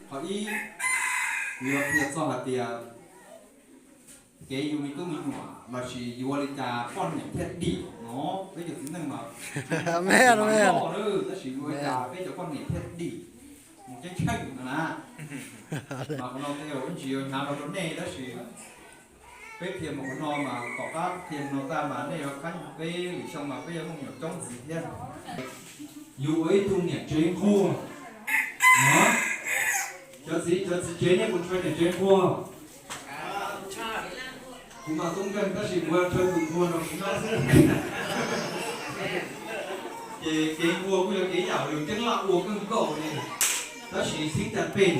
Qhov ib, yuav qhia txog hais tias kev yus me tub me nyuam lossis yuav ua li cas poj niam thiaj dim no, peb cov txiv neej mas loj lawm, tab sis yuav ua li cas peb cov poj niam thiaj dim mus ceeb tsheej no na. Mas qhov no tej zaum ib ntsis yuav hnyav rau rau nej, tab sis peb qhia mus qhov no mas tom qab qhia no tag mas nej yuav qhab peb lwm xyoo mas peb yuav muaj me nyuam coob ntxiv thiab. Yus ua ib tug niam tsev nquag, cov txiv, cov txiv tsev nej puas ntshaw niam tsev nquag? Kuv mas tub nkeeg tab sis kuv ntshaw tus nquag no kuv nyob xwb. Ces kev nquag kuj yog kev yam yus ceeb laj ua kawg nkaus li, tab sis xib cas pem.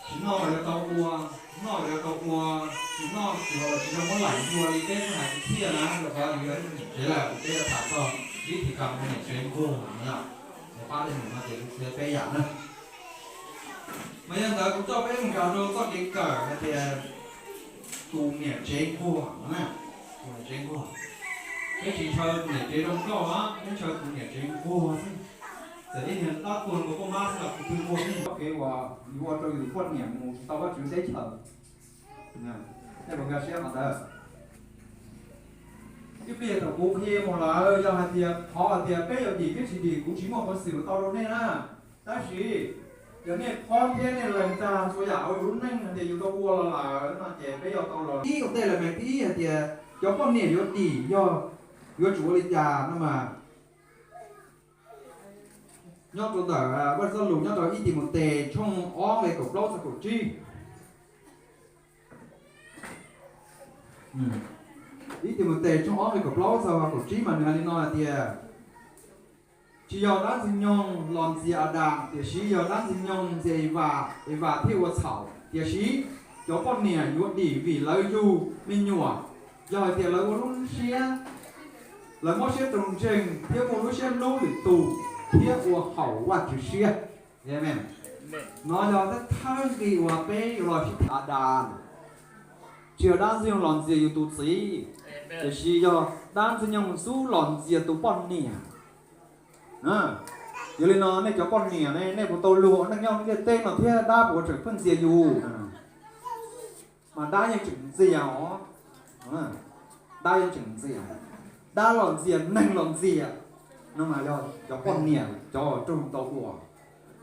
Tsis noj los yuav tau ua, noj los yuav tau ua, tsis noj tsis haus los tsis zoo muab laim ntua li peb hais tiag na, rau qhov yus yog ib tug niam tsev lawm, peb yuav tham txog vib thim kas ua niam tsev nquag no, pab leej niam no ces kuv qhia peb yam na. Mas yog ntawd kuv coj peb mus nkaus rau txoj kev kawm hais tias tus niam tsev nquag, tus niam tsev nquag. Peb tsis ntshaw tus niam tsev zoo nkauj na, peb ntshaw tus niam tsev nquag xwb. Txawm ib niag dab tuag nkaus koj mab xwb los kuv twb nquag xwb. Txoj kev uas yuav ua rau yus poj niam mus tsis tau Vajtswv teb chaws, nej puas nkag siab qhov ntawd? Ib pliag thaum kuv qhia mus lawm, yog hais tias thov hais tias peb yuav dim peb tsis dim, kuv tsis muaj peev xwm tau rau nej na. Tab sis yog nej phob thiab nej lees txog txhua yam hauv yus lub neej hais tias yus tau ua los lawm no ces peb yuav tau los. Ib ua ntej lawm mas thib ib hais tias cov poj niam yuav dim yog yuav tsum ua li cas no mas nyob rau ntawm Vaj Txoj Lus nyob rau ib Timautes tshooj ob nqe kaum plaub txog kaum tsib. Ib Timautes tshooj ob nqe kaum plaub txog kaum tsib mas nws hais li no hais tias, tsis yog dab ntxwg nyoog los ntxias Adas, tiam sis yog dab ntxwg nyoog ntxias Evas, Evas thiaj ua txhaum. Tiam sis cov poj niam yuav dim vim lawv yug me nyuam, yog hais tias lawv ua lub siab, lawv mob siab rau ntseeg thiab muaj lub siab hlub lwm tus thiab ua haum Vajtswv siab. No yog thawj nqi uas peb yuav los sib tham Adas. Tsis yog dab ntxwg nyoog los ntxias yus tus txiv, tiam sis yog dab ntxwg nyoog xub los ntxias tus poj niam. Yog li no nej cov poj niam ne, nej puas tau luag ua neej nyob ntiaj teb no thiab dab puas tseem pheej ntxias yus? Mas dab yeej tseem ntxias os. Dab yeej tseem ntxias. Dab los ntxias, neeg los ntxias. No mas yog cov poj niam cov raug tau ua.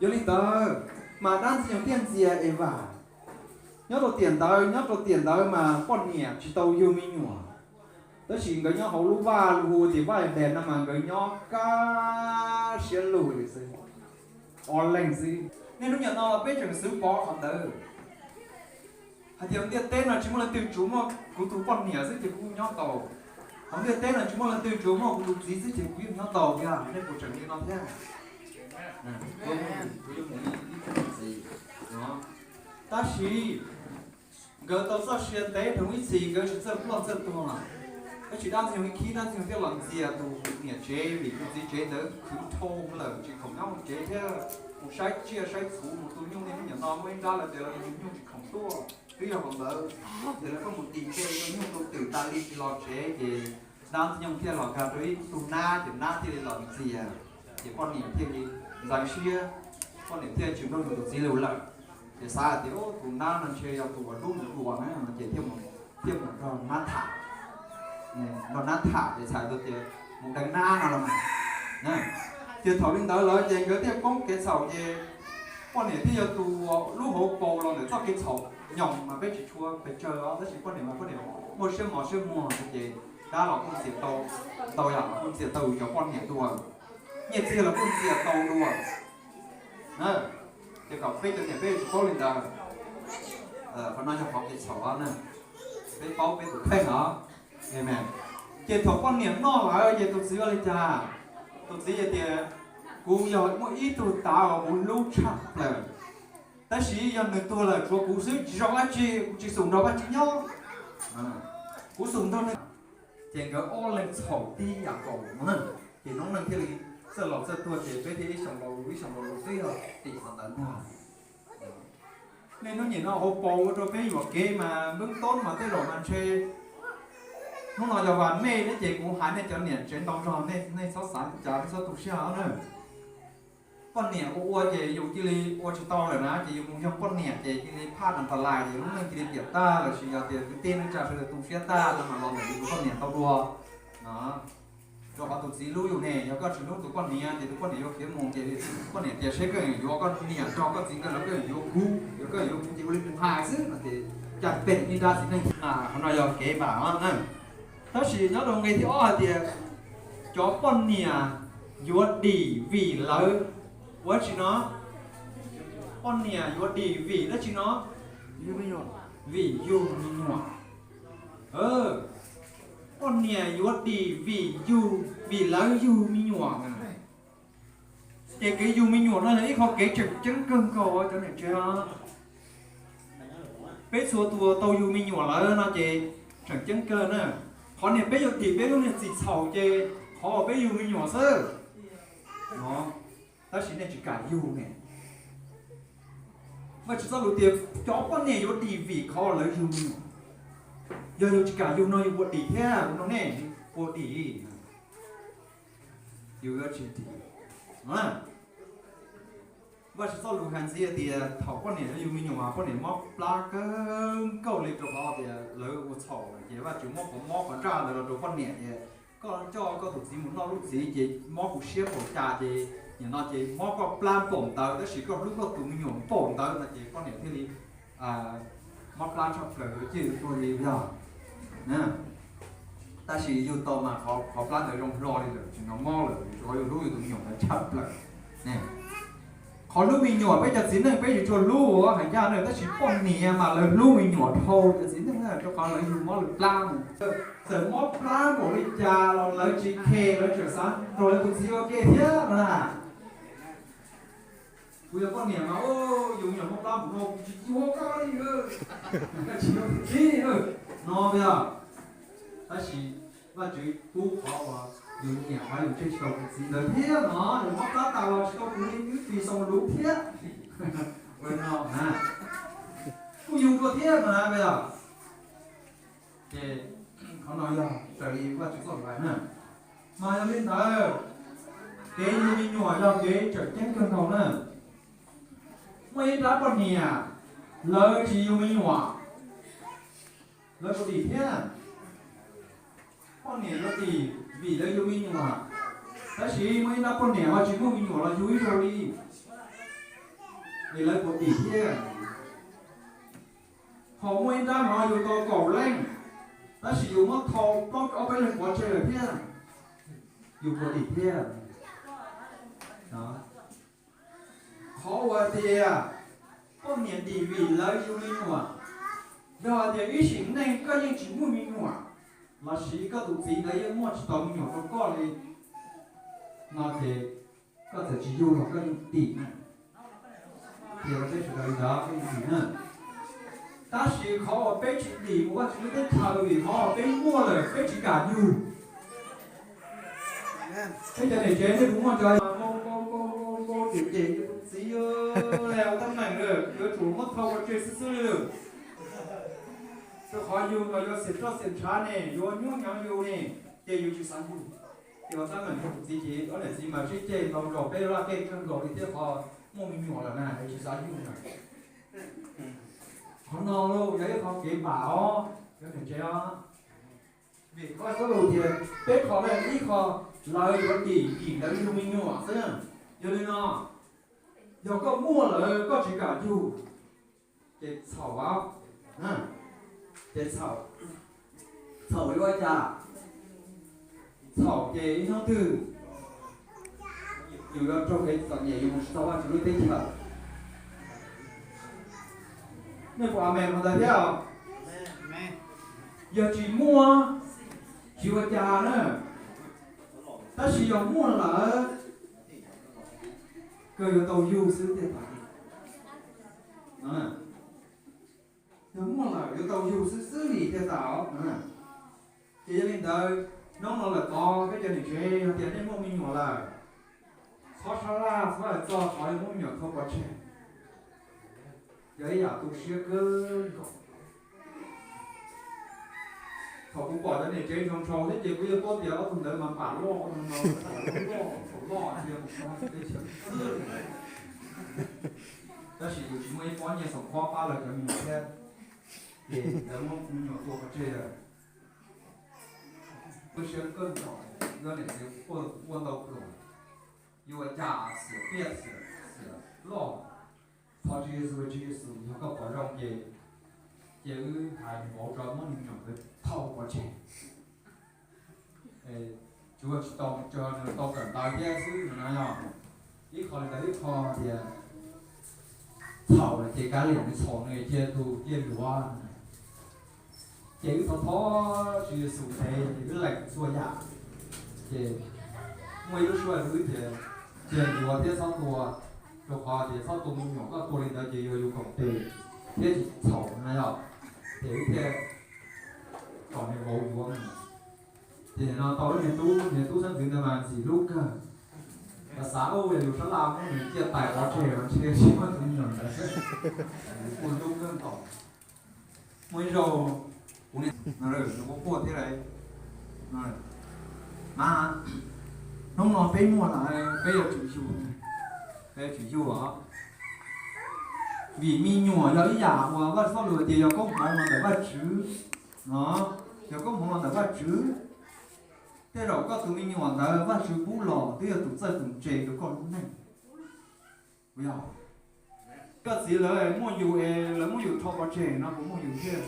Yog li ntawd mas dab ntxwg nyoog thiaj ntxias Evas. Nyob rau tiam ntawd, nyob rau tiam ntawd mas poj niam tsis tau yug me nyuam. Tab sis nkawd nyob hauv lub vaj lug hu tias vaj Edes no mas nkawd nyob kaj siab lug li xwb, o leeg xwb. Niaj hnub niam no los peb tseem xwv pov qhov ntawd hais tias ntiaj teb no tsis muaj leej twg tsuas muaj kuv tus poj niam xwb ces kuv nyob tau. Hauv ntiaj teb no tsis muaj leej twg tsuas muaj kuv tus txiv xwb ces kuv yeej nyob tau tiag. Nej puas tseem li no thiab? Tab sis nkawd tau txoj sia ntev dheev ib txhis, nkawd tsis txawj ploj txawj tuag. Tab sis dab ntxwg nyoog ib khib dab ntxwg nyoog thiaj los ntxias tus niam tsev vim tus txiv tsev ntawd khwv dhau lawm tsis khoom nyob hauv tsev thiab mus saib tsiaj saib txhuv mus tu nyuj. Niaj hnub niam no muaj ib nrab lawv tias lawv mus tu nyuj tsis khoom tuaj, twb yog hauv ntawd ces lawv pheej mus tis tsiaj tu nyuj tu twm tas li tsis los tsev ces dab ntxwg nyoog thiaj los nkag rau ib tug nab ces nab thiaj li los ntxias. Ces poj niam thiaj li ntxeev siab, poj niam thiaj tsis mloog tus txiv lus lawm. Ces xav hais tias tus nab no ntshe yog tus uas hlub mus dua na no ces thiaj mus nrog nab tham, nrog nab tham ces txhais tau tias mus deev nab no los mas. Ces thaum li ntawd lawm ces nkawd thiaj poob kev txhaum ces poj niam thiaj yog tus lub hauv paus los ntawm txoj kev txhaum nyoos mas peb tsis tshua pes tsawg os, tab sis poj niam mas poj niam muaj siab mos siab muag ces dab los kuj ntxias tau, ntau yam los kuj ntxias tau cov poj niam dua, nyiaj txiag los kuj ntxias tau dua. Ces kom peb cov niam peb tsis paub li ntawd. Qhov no yog qhov kev txhaum na, peb paub peb tus kheej os. Ces thaum poj niam noj lawm ces tus txiv ua li cas? Tus txiv hais tias kuv yog muaj ib tug tav uas kuv hlub tshaj plaws, tab sis yog nws tuag lawm tshuav kuv xwb tsis zoo dab tsi, kuv tsis xum nrog Vajtswv nyob, kuv xum nrog nws. Ces nkawd ob leeg txhaum tib yam nkaus no na. Ces noob neej thiaj li txawj laus txawj tuag ces peb thiaj ib xyoos laus ib xyoos laus twb yog tim qhov ntawd ntag. Niaj hnub nim no hauv paus ua rau peb yuam kev mas npeb tob mas tej zaum mas ntshe hnub no yog vas mej thiab ces kuv hais nej cov niam tsev ntau zog, nej txhob xav li cas, nej txhob tu siab na. Poj niam ua ua ces yus cia li ua tsis tau lawm na, ces yus mus yog poj niam ces cia li phaj nas tas lais, ces lub neej cia li piam tag, los sis yog tias kwv tij neej tsa sawv daws tu siab tag no mas los ntawm yus tus poj niam tau dua. Rau qhov tus txiv hlub yus ne, yog koj tsis hlub tus poj niam ces tus poj niam yuav khiav mus, ces poj niam tias seb koj yuav yuav koj niam nrog koj txiv nkawd los koj yuav yuav kuv, yog koj yuav kuv ces ua li kuv hais xwb no ces caj pem ib nrab txiv neej. Qhov no yog kev npam na. Tab sis nyob rau nqe thib ob hais tias cov poj niam yuav dim vim lawv ua dab tsi no? Poj niam yuav dim vim dab tsi no? Vim yug me nyuam. Poj niam yuav dim vim yug, vim lawv yug me nyuam. Ces kev yug me nyuam no yog ib qho kev tseem ceeb kawg nkaus cov niam tsev os. Peb txhua tus tau yug me nyuam lawm no ces tseem ceeb kawg na. Qhov niag peb yuav dim peb lub niag txim txhaum ces qhov uas peb yug me nyuam xwb. Tab sis nej tsis kam yug ne. Vajtswv txoj lus tias cov poj niam yuav dim vim qhov lawv yug me nyuam. Yog yus tsis kam yug no yus puas dim thiab? Kuv nug nej, puas dim? Yus yuav tsis dim. Vajtswv txoj lus hais ntxiv tias thaum poj niam yuav yug me nyuam mas poj niam mob plab kawg nkaus li rau qhov tias lawv ua txhaum ces Vajtswv muab qhov mob qhov ntsaj ntawd los rau poj niam tias koj coj koj tus txiv mus noj lub txiv ces mob kuv siab npaum cas ces nim no ces mob koj plab npaum ntawd tab sis koj hlub koj tus me nyuam npaum ntawd no ces poj niam thiaj li mob plab tshaj plaws cia li tuag li yog. Tab sis yug tau mas qhov plab ntawd zoo hlo li lawm tsis hnov mob lawm vim rau qhov yus hlub yus tus me nyuam ntawd tshaj plaws. Qhov hlub me nyuam peb cov txiv neej peb yuav tsum hlub hais ncaj na, tab sis poj niam mas lawv hlub me nyuam dhau cov txiv neej na rau qhov lawv yug mob lawv plab mus. Txawm mob plab npaum li cas los lawv tsis khe, lawv tseem xav nrog lawv tus txiv ua ke thiab no na. Kuv yog poj niam mas yus me nyuam mob plab mus no kuv tsis yuav koj li, tsis yuav tus txiv no yog. Tab sis Vajtswv pub qhov uas yus nyiam qhov yus tseg tsis tau tus txiv ntawd thiab no, yus mob plab tas los tsis tau kuv li wb tis xoo luv thiab. Ua no na, kuj yug dua thiab no na yog. Ces qhov no yog raws li Vajtswv txoj lus hais na. Mas yog li ntawd, kev yug me nyuam yog kev tseem ceeb kawg nkaus na. Muaj ib nrab poj niam, lawv tsis yug me nyuam, lawv puas dim thiab? Poj niam yuav dim vim lawv yug me nyuam, tab sis muaj ib nrab poj niam ho tsis muaj me nyuam los yug ib zaug li, es lawv puas dim thiab? Ho muaj ib nrab no yug tau kaum leej, tab sis yus muab thau plaub ob peb leeg pov tseg lawm thiab, yus puas dim thiab? Qhov uas tias poj niam dim vim lawv yug me nyuam, yog hais tias ib sim neej koj yeej tsis muaj me nyuam, los sis koj tus txiv ntawd yeej muaj tsis tau me nyuam rau koj li no ces koj txawm tsis yug los koj yeej dim na. Qhia rau peb sawv daws li ntawd, koj yeej dim na. Tab sis qhov uas peb tsis dim mus Vajtswv lub teb chaws vim qhov uas peb muaj lawm peb tsis kam yug. Peb cov niam tsev nej puas muaj cov npau npau npau npau cem cem tus txiv, ua teeb meem lawm yuav tsum muab thau pov tseg xwb xwb li lawm. Rau qhov yus los yuav xiam roj xiam ntshav ne, yuav nyuaj nyob yus ne, ces yus tsis xav yug. Ces ua teeb meem rau tus txiv ces ob niam txiv mas sib ceg ntau nkaus, peb laj kej kawg nkaus li thiab qhov muaj me nyuam lawm na es tsis xav yug na. Qhov no los yog ib qho kev npam os cov niam tsev os. Vim qhov txoj lus tias peb qho ne, ib qho lawv yuav dim vim lawv yug me nyuam xwb. Yog li no, yog koj muaj lawm koj tsis kam yug, ces txhaum, ces txhaum, txhaum yuav ua cas? Txhaum ces ib hnub twg yus yuav raug kev txom nyem, yus mus tsis tau Vajtswv lub teb chaws. Nej puas amen qhov ntawd thiab? Yog tsis muaj, tsis ua cas na, tab sis yog muaj lawm, kawg yuav tau yug xwb thiaj tas. Yog muaj lawm yuav tau yug xwb xwb li thiaj tas. Ces yog li ntawd, hnub no lawm tod peb cov niam tsev yog tias nej muaj me nyuam lawm, txhob sab laj txhob hais txog qhov yuav muab me nyuam thau pov tseg. Yog ib yam tu siab kawg nkaus. Thaum kuv pom cov niam tsev ntshaus ntshaus thiab ces kuv yeej paub tias ob tug ntawd mas npam loj no, loj thaum loj thiab mus txog teb chaws xwb. Tab sis yus tsis muaj ib pob nyiaj xoom khob pab lawv cov me nyuam thiab, ces lawv muab me nyuam tua pov tseg lawm. Kuv siab kawg nkaus, yog niam tsev ua ntau pluas, yuav ua cas xiam pliaj xiam loj. Thov Tswv Yexus, Tswv Yexus, yog koj pom zoo ces, ces wb hais npaum rau muab me nyuam ntawd thauj pov tseg. Tsuas tsis tau mus tso nws tau kawm ntawv thiab xwb no yog ib qho li ntawd, ib qho tias txhaum lawm ces kav liam nws txhaum, nws cia tus cia luav. Ces wb thov thov Tswv Yexus ntev ces wb lees txhua yam. Ces muaj ib lub suab wb tias cia luav thiab txhob tua, rau qhov tias txhob tua me nyuam, koj tua li ntawd ces yog yus koom tes thiab tsis txhaum na yog. Ces wb thiaj kom nws vauv yuav mus. Ces no tau lub niag tub, niag tub xeeb ntxwv ntawd mas ntxim hlub kawg. Xav ua yus sab laj muab nws ciaj tais pov tseg los ntshe tsis muaj tus me nyuam ntawd, kuj hlub kawg nkaus. Muaj ib zaug kuv, nws quaj quaj thiab lauj. Mas hnub no peb muaj lawm, peb yuav tsum yug, peb yuav tsum yug os. Vim me nyuam yog ib yam uas Vaj Xab Lus tias yog koob hmoov los ntawm Vajtswv no, yog koob hmoov los ntawm Vajtswv. Tej zaum koj tus me nyuam ntawd Vajtswv pub los twb yog tus txawj tus ntse rau koj lub neej. Yog koj txiv lawv muaj yus es lawv muab yus rho pov tseg no, puas muaj yus thiaj,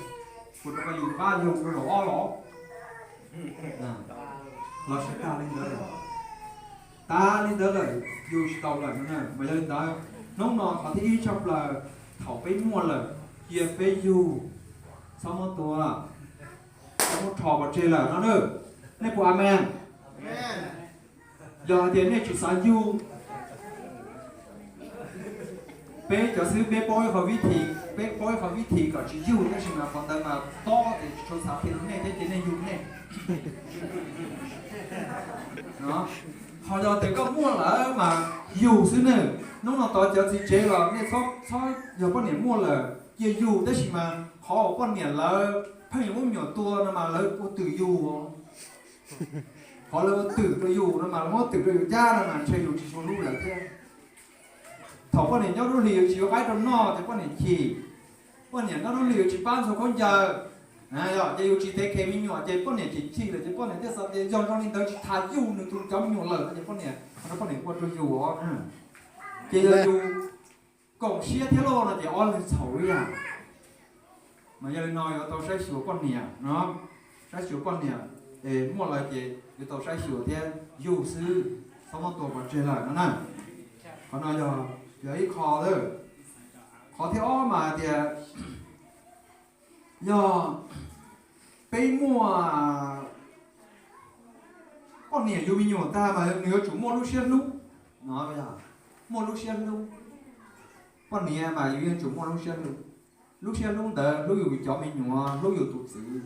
puas rau qhov yus qab yug rau zaum ob los? Los sib tag li ntawd lawm, tag li ntawd lawm, yug tsis tau lawm no na. Mas yog li ntawd, hnub no qhov thib ib tshaj plaws, thaum peb muaj lawm, cia peb yug, txhob muab tua, txhob muab rho pov tseg lawm no na. Nej puas amen? Yog hais tias nej tsis xav yug, peb cov xib hwb peb paub ib qho vib thi, peb paub ib qho vib thi kom tsis yug, tab sis mas qhov ntawd mas tob ces tsis tshua xav qhia rau nej thiab ces nej yug nej. Ho yog tias koj muaj lawm mas yug xwb ne. Hnub no tod cov txiv tsev los nej txhob, txhob, yog poj niam muaj lawm cia yug, tab sis mas qhov uas poj niam lawv pheej yuav muab me nyuam tua no mas lawv ua twm yus. Qhov lawv ua twm rau yus no mas lawv muab twm rau yus cab no mas ntshe yus tsis tshua hlub lawv thiab. Thaum poj niam nyob lub hlis yus tsis yuav qaib rau noj ces poj niam chim. Poj niam nyob lub hlis yus tsis pab ntxhua khaub ncaws, yog ces yus tsis take care me nyuam ces poj niam chim chim lawm ces poj niam thiaj xav tias yog zoo li ntawd tsis tas yug nws tus cov me nyuam lawm no ces poj niam, poj niam ua rau yus os. Ces yog yus koom siab thiab lauj no ces ob leeg txhaum ib yam. Mas yog li no yuav tau saib xyuas poj niam no, saib xyuas poj niam es muaj lawm ces yuav tau saib xyuas thiab yug xwb, txhob muab tua pov tseg lawm no na. Qhov no yog, yog ib qho. Qhov thib ob mas hais tias yog peb muaj poj niam yug me nyuam tag mas nws yuav tsum muaj lub siab hlub no, muaj lub siab hlub. Poj niam mas yus yeej tsum muaj lub siab hlub. Lub siab hlub ntawd hlub yus cov me nyuam, hlub yus tus txiv,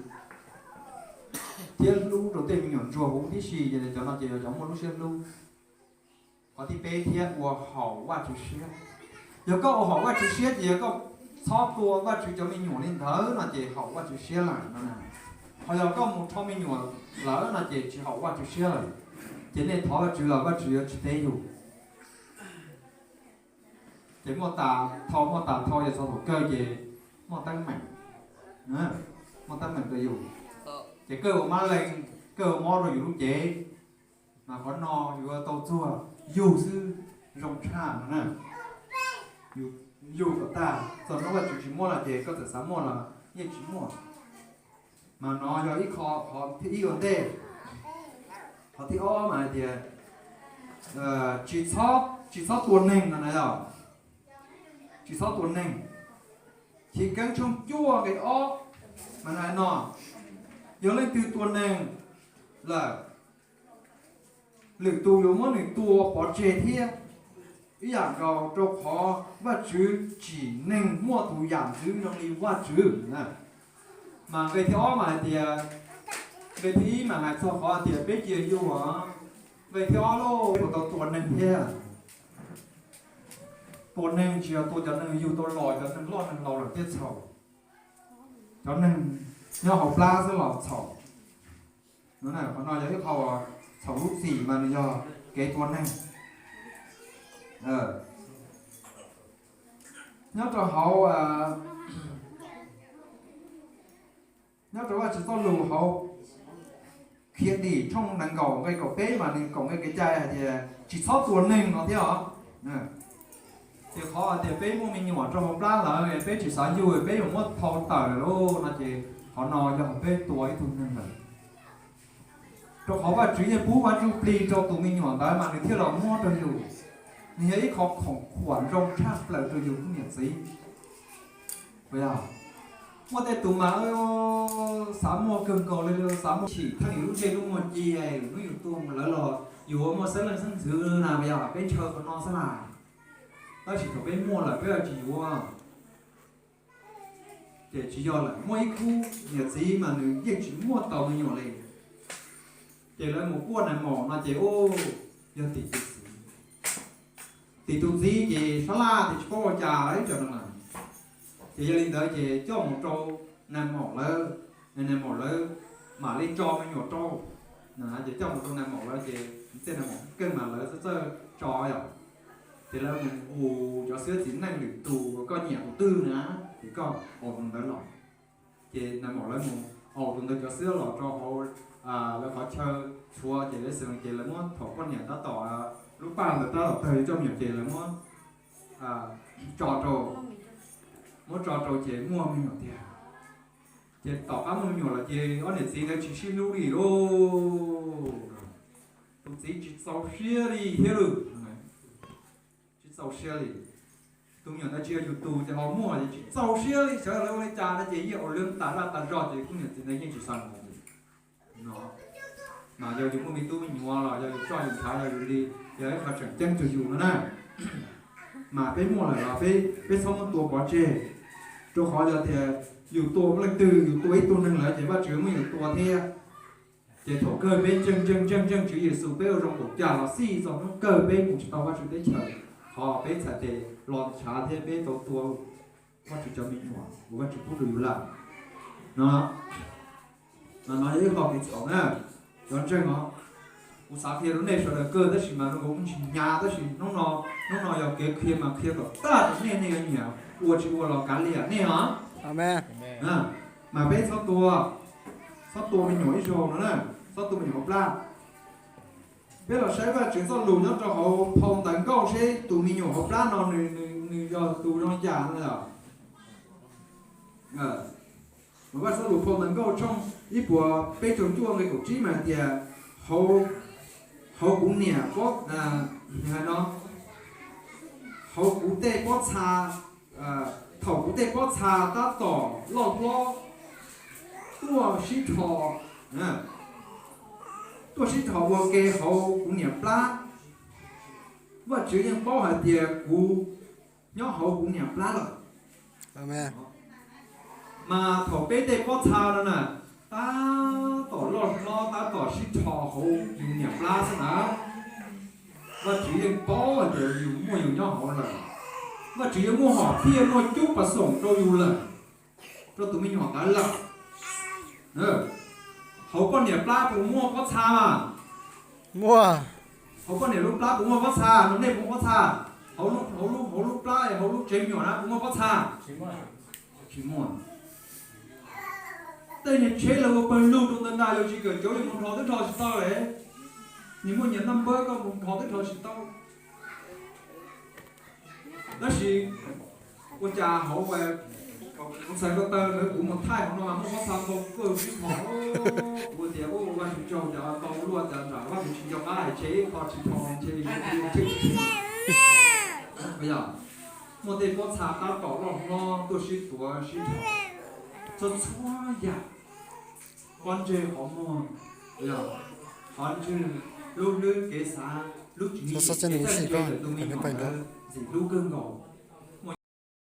thiab hlub rau tej me nyuam ntsuag huv tib si, ces cov no ces yog cov muaj lub siab hlub. Qhov thib peb thiab ua haum Vajtswv siab. Yog koj ua haum Vajtswv siab ces yog koj txhob tua Vajtswv cov me nyuam li ntawd no ces haum Vajtswv siab lawm no. Ho yog koj mus rho me nyuam lawm no ces tsis haum Vajtswv siab lawm. Ces nej thov Vajtswv los Vajtswv yuav tsis teb yus. Ces muaj tas thau, muaj tas thau ces txog thaum kawg ces muaj teeb meem, muaj teeb meem rau yus. Ces kawg ua mab leej, kawg ua mob rau yus lub cev. Mas qhov no yuav tau txuag yug xwb zoo tshaj no na. Yug kom tag, txog hnub Vajtswv tsis muab los ces koj txawm xav muaj los yeej tsis muaj. Mas no yog ib qho, qhov thib ib ua ntej. Qhov thib ob mas hais tias tsis txhob, tsis txhob tua neeg no na yog. Tsis txhob tua neeg. Chiv Keeb tshooj cuaj nqe ob mas hais no, yog leej twg tua neeg lawm, lwm tus yuav muab nws tua pov tseg thiab ib yam nkaus, rau qhov Vajtswv tsim neeg muaj tus yam ntxwv zoo li Vajtswv. Mas nqe thib ob mas hais tias, nqe thib ib mas hais txog qhov tias peb cia yug os. Nqe thib ob lauj, puas tau tua neeg thiab? Tua neeg tsis yog tua cov neeg yug tau los, cov neeg loj neeg laus lawm thiaj txhaum. Cov neeg nyob hauv plab xwb los txhaum. Qhov no yog ib qho txhaum lub txim mas nws yog kev tua neeg. Nyob rau hauv, nyob rau Vajtswv txoj lus hauv Khiav Dim tshooj nees nkaum nqe kaum peb mas nws kaum nqe kev cai hais tias tsis txhob tua neeg no thiab os. Ces qhov hais tias peb muaj me nyuam rau hauv plab lawm peb tsis xav yug peb yuav muab thau tawm lawm lauj no ces qhov no yog peb tua ib tug neeg lawm. Rau qhov Vajtswv yeej pub Vaj Ntsuj Plig rau tus me nyuam ntawd mas nws thiaj los muab rau yus. Nws yog ib qho khoom khuam zoo tshaj plaws rau yus tus niam txiv. Puas yog? Muaj tej tus mas xav muaj kawg nkaus li, xav muaj chim thaj yus lub ntsej lub muag ci, hnub yus tuag mus lawm los yus ua muaj xeeb leej xeeb ntxwv na, puas yog? Peb ntshaw qhov no xwb na. Tab sis thaum peb muaj lawm peb tsis yuav. Ces tsis yog lawm, muaj ib khub niam txiv mas nws yeej tsis muaj tau me nyuam li. Ces lawv mus kuaj nais maum no ces, u, yog tim tus txiv. Tim tus txiv ces sab laj ces tsis paub ua cas ib co no na. Ces yog li ntawd ces coj mus rau nais maum lawv, nais maum lawv mam li tso me nyuam rau. Ces coj mus rau nais maum lawv ces tej nais maum keej mas lawv txawj txawj tso yom. Ces lawv mus hu cov xib hwb txiv neej lwm tus uas koj nyiam tus twg na, ces koj hu tus ntawd los. Ces nais maum lawv mus hu tus ntawd cov xib hwb los rau hauv, lawv qhov chaw tshuav ces lawv xwm ces lawv muab thaum poj niam tab tom, lub paj ntawd tab tom tawg coj me nyuam ces lawv muab tso rau, muab tso rau ces muaj me nyuam tiag. Ces tom qab muaj me nyuam lawm ces ob niam txiv ntawd tsis sib hlub li lauj. Tus txiv tsis txaus siab li thiab lauj. Tsis txaus siab li. Tus me nyuam ntawd tsis yog yus tus ces ho muaj ces tsis txaus siab li, xyov lawv ua li cas no ces yeej ua lwm tas laj tas zog ces khub niam txiv ntawd yeej tsis xav mus li. No mas yog yus muaj me tub me nyuam los yog yus txoj yus ntshav yog yus li, yog ib qho tseem ceeb rau yus no na. Mas peb muaj lawm los peb, peb txhob muab tua pov tseg, rau qhov yog tias yus tua leej twg, yus tua ib tug neeg lawm ces Vajtswv muab yus tua thiab. Ces thaum kawg peb ntseeg ntseeg ntseeg ntseeg Tswv Yexus peb ua zoo npaum cas los xij txog hnub kawg peb mus tsis tau Vajtswv teb chaws, qhov peb txhais tes los ntshav thiab peb tau tua Vajtswv cov me nyuam uas Vajtswv pub rau yus lawm. No, no yog ib qho kev txhaum na. Cov ntseeg os, kuv xav qhia rau nej sawv daws kawg tab sis mas kuv ntsis hnyav tab sis hnub no, hnub no yog kev qhia mas qhia kom tag rau nej, nej yuav nyiam ua tsis ua los kav liam nej os. Mas peb txhob tua, txhob tua me nyuam ib zaug no na, txhob tua me nyuam hauv plab. Peb los saib Vajtswv txoj lus nyob rau hauv phau Ntawv Nkauj seb tus me nyuam hauv plab no nws yog tus zoo li cas no yom. Vaj Xab Lus phau Ntawv Nkauj tshooj ib puas peb caug cuaj nqe kaum tsib mas hais tias, hauv kuv niam, hauv kuv tej pob txha, thaum kuv tej pob txha tab tom loj hlob tuaj sib rho, tuaj sib rho ua ke hauv kuv niam plab, Vajtswv yeej paub hais tias kuv nyob hauv kuv niam plab lawm. Mas thaum peb tej pob txha no na, tab tom loj hlob tab tom sib rho hauv yus niam plab xwb na, Vajtswv yeej paub hais tias yus muaj yus nyob hauv lawm. Vajtswv yeej muaj hom phiaj muaj cub pas xoom rau yus lawm, rau tus me nyuam ntawd lawm. Hauv poj niam plab puas muaj pob txha? Muaj. Hauv poj niam lub plab puas muaj pob txha? No nej puas muaj pob txha? Hauv lub, hauv lub plab, hauv lub tsev me nyuam na puas muaj pob txha? Tsis muaj. Tej niag tsheb lawv ua pawg lug rau ntawd ntag, yog tsis kawm cauv yuav mus nrho twb nrho tsis tau li. Nyias muaj nyias naj npawb, koj mus nrho twb nrho tsis tau. Tab sis ua cas hauv, kuv txhais ko taw ntawd kuv mus thaij hauv no mas muaj pob txha ntau kawg tib qho. Kuv tias ua Vajtswv tsaug, cas tau luaj cas nram Vajtswv tsis nco qab hais tseg ib qho tsis tho ntshe li muaj tej pob txha tab tom loj hlob tuaj sib tuav sib rho txhua txhua yam, pob ntseg qhov muag, qhov ntswg, lub hlwb kev xav, lub tswv yim, kev txawj ntse ntawm tus me nyuam ntawd ntxim hlub kawg nkaus.